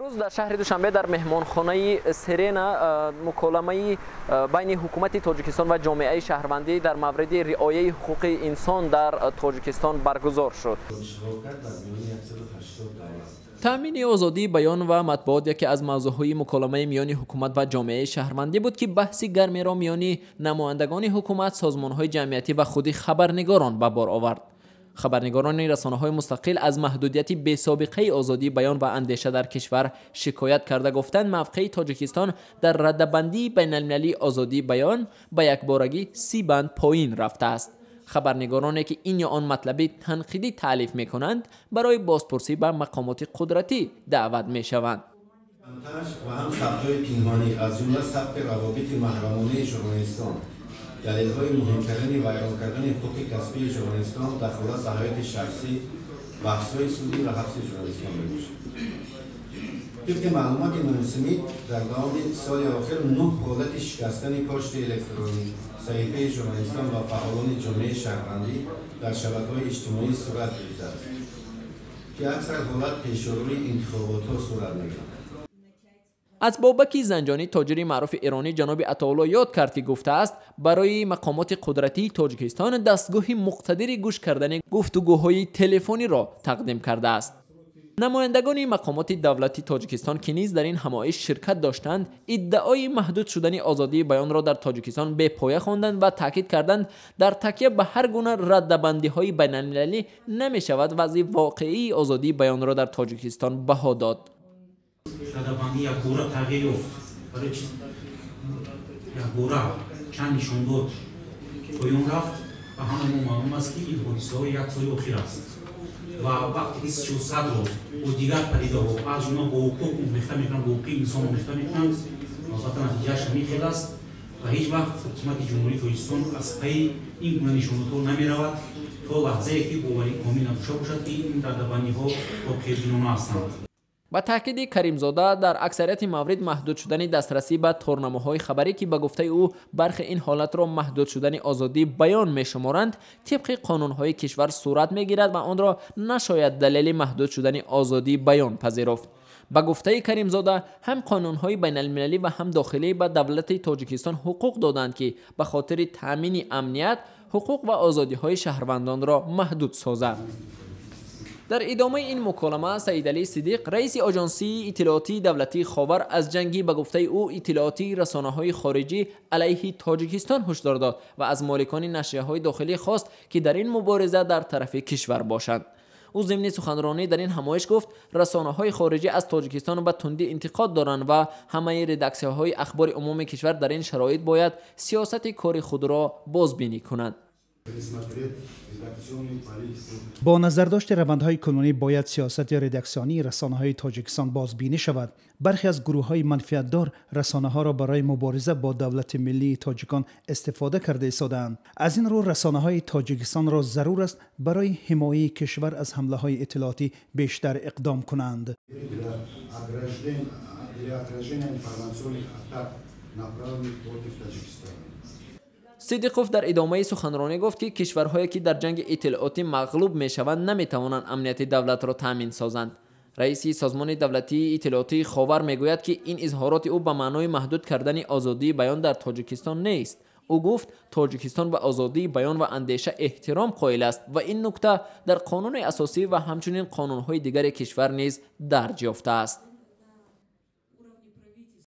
Имрӯз дар шаҳри Душанбе дар меҳмонхонаи Серена муколамаи байни ҳукумати Тоҷикистон ва ҷомеаи шаҳрвандӣ дар мавриди риояи ҳуқуқи инсон дар Тоҷикистон баргузор шуд. Таъмини озодии баён ва матбуот яке аз мавзӯъҳои муколамаи миёни ҳукумат ва ҷомеаи шаҳрвандӣ буд, ки баҳси гармеро миёни намояндагони ҳукумат, созмонҳои ҷамъиятӣ ва худи хабарнигорон ба бор овард. Хабарнигорони расонаҳои мустақил аз маҳдудияти бесобиқаи озодии баён ва андеша дар кишвар шикоят карда гуфтанд, мавқеи Тоҷикистон дар раддабандии байналмилалии озодии баён ба якборагӣ 30 банд поин рафтааст. Хабарнигороне ки ин ё он матлаби танқидӣ таълиф мекунанд, барои бозпурсӣ ба мақомоти қудратӣ даъват мешаванд. Ва ҳам сабтҳои пинҳонӣ, аз ҷумла сабти равобити маҳрамонаи журналистон, далелҳои муҳимтарини вайрон кардани ҳуқуқи касбии журналистон, дахолат ба ҳаёти шахсӣ, баҳсҳои судӣ ва ҳабси журналистон мебошад. Тибқи маълумоти Нонсмит, дар давоми соли охир 9 ҳолати шикастани пошти электронӣ, саҳифаи журналистон ва фаъолони ҷомеаи шаҳрвандӣ дар шабакаҳои иҷтимоӣ сурат гирифтааст, ки аксар ҳолат пешорӯи интихоботҳо сурат мегирад. Аз Бобаки Занҷонӣ, тоҷири маъруфи эронӣ, ҷаноби Атоулло ёд кард, ки гуфтааст, барои мақомоти қудратии Тоҷикистон дастгоҳи муқтадири гӯш кардани гуфтугӯҳои телефониро тақдим кардааст. Намояндагони мақомоти давлати Тоҷикистон, ки низ дар ин ҳамоиш ширкат доштанд, иддаои маҳдуд шудани озодии баёнро дар Тоҷикистон бепоя хонданд ва таъкид карданд, дар такя ба ҳар гуна раддабандиҳои байналмилалӣ намешавад вазъи воқеии озодии баёнро дар Тоҷикистон баҳо дод. Радабандӣ якбора тағйир ёфт. Барои чи якбора чанд нишондод поён рафт? Ва ҳамаи мо маълум аст, ки ин ҳодисаҳо як соли охир аст ва вақте ки сиёсатро бо дигар падидаҳо, аз ҷумла бо ҳуқуқ омехта мекунанд, бо ҳуқуқи инсон омехта мекунанд, албатта, натиҷааш ҳамин хел аст. Ва ҳеҷ вақт ҳукумати Ҷумҳурии Тоҷикистон аз пайи ин гуна нишондодҳо намеравад, то лаҳзае ки боварӣ комил надошта бошад, ки ин радабандиҳо воқеъбинона ҳастанд. Ба таъкиди Каримзода, дар аксарияти маврид маҳдуд шудани дастрасӣ ба торнамоҳои хабарӣ, ки ба гуфтаи ӯ бархе ин ҳолатро маҳдуд шудани озодии баён мешуморанд, тибқи қонунҳои кишвар сурат мегирад ва онро нашояд далели маҳдуд шудани озодии баён пазируфт. Ба гуфтаи Каримзода, ҳам қонунҳои байналмилалӣ ва ҳам дохилӣ ба давлати Тоҷикистон ҳуқуқ доданд, ки ба хотири таъмини амният ҳуқуқ ва озодиҳои шаҳрвандонро маҳдуд созад. Дар идомаи ин муколама Саидалӣ Сидиқ, раиси Оҷонсии иттилоотии давлатии Ховар, аз ҷангӣ ба гуфтаи ӯ иттилоотии расонаҳои хориҷӣ алайҳи Тоҷикистон ҳушдор дод ва аз моликони нашрияҳои дохилӣ хост, ки дар ин мубориза дар тарафи кишвар бошанд. Ӯ зимни суханронӣ дар ин ҳамоиш гуфт, расонаҳои хориҷӣ аз Тоҷикистон ба тундӣ интиқод доранд ва ҳамаи редаксияҳои ахбори умуми кишвар дар ин шароит бояд сиёсати кори худро бозбинӣ кунанд. Бо назардошти равандҳои кунунӣ бояд сиёсати редаксионии расонаҳои Тоҷикистон бозбинӣ шавад. Бархе аз гурӯҳҳои манфиатдор расонаҳоро барои мубориза бо давлати миллии тоҷикон истифода карда истодаанд. Аз ин рӯ расонаҳои Тоҷикистонро зарур аст барои ҳимояи кишвар аз ҳамлаҳои иттилоотӣ бештар иқдом кунанд. Для отражения информационных атак, направленных против Таджикистана. Сидиқов дар идомаи суханронӣ гуфт, ки кишварҳое, ки дар ҷанги иттилоотӣ мағлуб мешаванд, наметавонанд амнияти давлатро таъмин созанд. Раиси Созмони давлатии иттилоотии Ховар мегӯяд, ки ин изҳороти ӯ ба маънои маҳдуд кардани озодии баён дар Тоҷикистон нест. Ӯ гуфт, Тоҷикистон ба озодии баён ва андеша эҳтиром қоил аст ва ин нукта дар қонуни асосӣ ва ҳамчунин қонунҳои дигари кишвар низ дарҷ ёфтааст.